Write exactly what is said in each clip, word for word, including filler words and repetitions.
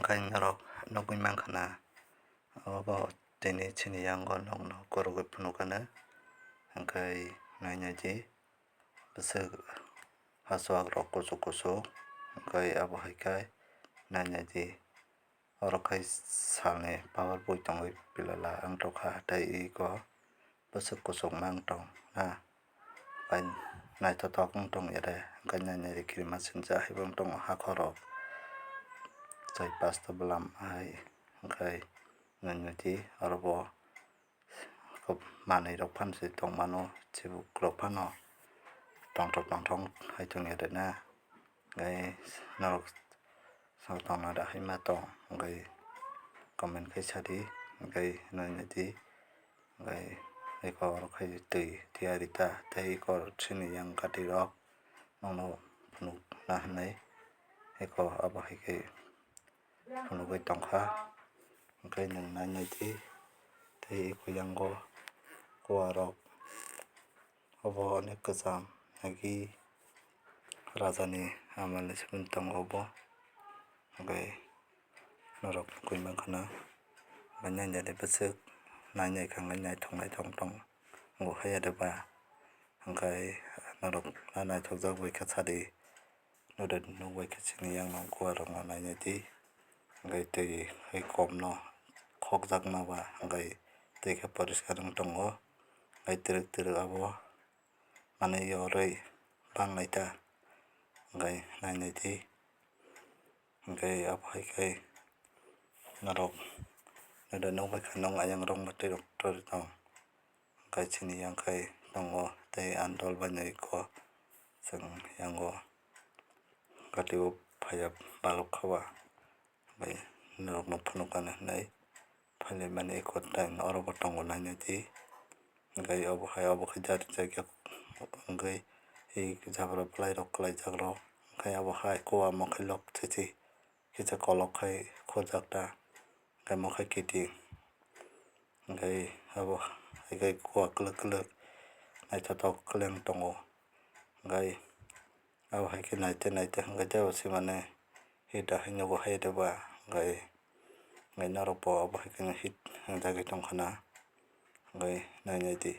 Khe norok nugwi mankha na, obo tini chini yango nokno kwrwgwi phunukgwno, hwnkhe nainai di, bwswk hachuakrok kuchuk kuchuk, hwnkhe abo hai khe nainai di. Oro khai salni power bui tongwi pilala wng tongkha, tei iko bwswk kuchukma wng tong na, bai naithothok wng tong ere, hwnkhe nainai di kirima sincha haibo wng tongo hakhorok, tei pasta bwlam hai, hwnkhe nainai di oro bo manwi rok phano se tongmano, chibuk rok phano tongthok tongthok hai tongya rwna, hwnkhe norok. Sal tongna da hai ma tong, hwnkhe comment khai sadi, hwnkhe nainai di, hwnkhe eko oro khai twi tiyari ta, tei eko chini yang kati rok nokno phunuk na hinwi eko abo hai khe phunugwi tongkha, hwnkhe nwng nainai di, tei eko yango kuwa rok. Obo onek kwcham, nagi rajani amal ni simi tongo obo. Hwnkhe norok nugwi mankha na, bai nainani bwswk nainai kha, hwnkhe naithok naithok tongo hai ere ba. Hwnkhe norok naithokjak bai khe sadi. Node nukbai khe chini yang no guar rok no nainai di, hwnkhe twi hai kom no khokjakma ba, hwnkhe twi khe poriskar wng tongo, hwnkhe twrwk twrwk abo manwi yorwi banglai ta, hwnkhe nainai di, hwnkhe abo hai khe norok node nukbai khe nwng ayang rok mwtwi rok torwi tong. Hwnkhe chini yang khai tongo tei andol bai no eko chwng yango kati o phaiya balok kha ba, bai norok no phunuk gana hinwi phailaimani eko time oro bo tongo nainai di, hwnkhe obo hai obo khe jari jagya hwnkhe jabra bwlai rok kwlai jak rok hwnkhe obo hai kowa mokhai lok chichi kisa kolok khai khojak ta, hwnkhe mokhai kiting. Hwnkhe abo hai khe kuwa kwlwk kwlwk naithothok kwlwng tongo. Hwnkhe abo hai khe naite naite hwnkhe tei bo se mane hita hai nugo hai rwba. Hwnkhe norok bo abo hai kheno hit hwnjagwi tongkha na. Hwnkhe nainai di,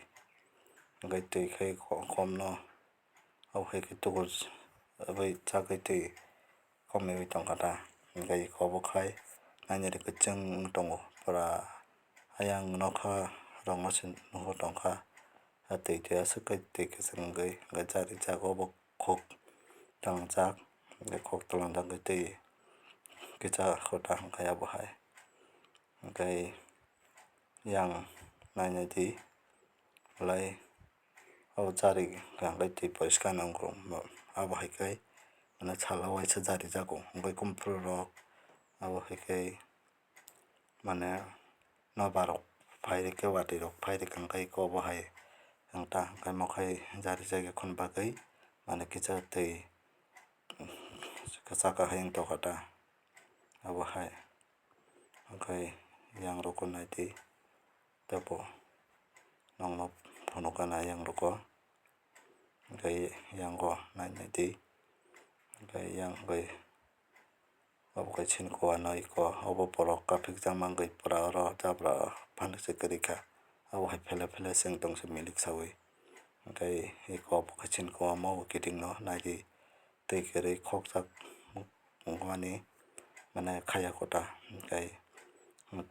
hwnkhe twi khai ko-, kom no. Abo hai khe tukur bai chagwi twi komiwi tongkha ta, hwnkhe eko bo khai nainani kwchwng wng tongo pura. Ayang nokha rokno se nuhur tongkha, twi twi aswk khe twi kwchwng wngwi hwnkhe jari jago bo khuk twngjak, hwnkhe khuk twlangjak wngwi twi kisa kota hwnkhe abo hai. Hwnkhe yang nainai di, belai o chari hwnkhe twi poriskar nang khe abo hai khe mane salo waisa jari jago hwnkhe kumpru rok abo hai khe mane nobar rok phai rikhe watwi rok phai rikha hwnkhe eko bo hai wng ta hwnkhe mokhai jari jagwi khun bagwi mane kisa twi kwchak kahai wng tongkha ta abo hai. Hwnkhe yang rokno nai di, teibo nokno phunukgana yang rokno, hwnkhe yango nai nai di, hwnkhe yang bai obo kaisa ni kowano iko obo borok kaphikjakma wngwi pura oro jabra phano se kwrwi kha, abo hai phele phele se wng tong se milik sawi, hwnkhe iko obo kaisa ni kowama o kiting no nai di. Twi kwrwi khokjak wngmani mane khaya kota, hwnkhe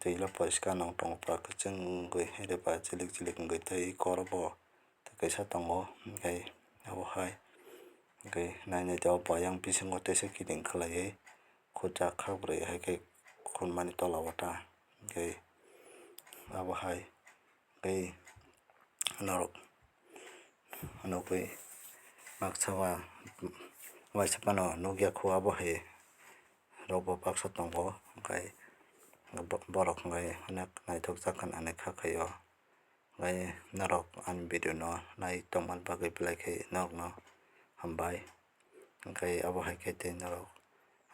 twi le poriskar nang tongo pura kwchwng wngwi, hai rwba jilik jilik wngwi tei eko oro bo tei kaisa tongo, hwnkhe abo hai hwnkhe nai nai tei o bo ayang bisingo teisa kiting khlaiwi khojak kha bwrwi hai khe khunmani tola o ta, hwnkhe abo hai. Tei norok nugwi baksa wa-, waisa phano nukya kho, abo hai rokbo baksa tongo, hwnkhe bo-, borok hwnkhe onek naithokjak hinwi kha khaio. Hwnkhe norok ani video no nai tongmani bagwi belai khe norokno hambai. Hwnkhe abo hai khe tei norok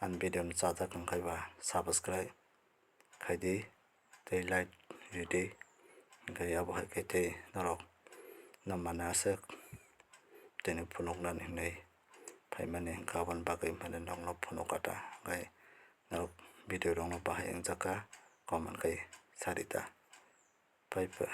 ani video no chajak wngkhe ba subscribe khaidi tei like ridi, hwnkhe abo hai khe tei norok no mane aswk tini phunuknani hinwi phaimani, hwnkhe aboni bagwi mane nokno phunuk kha ta, hwnkhe norok video rokno bahai wngjak kha, comment khai sarita. Pai pa.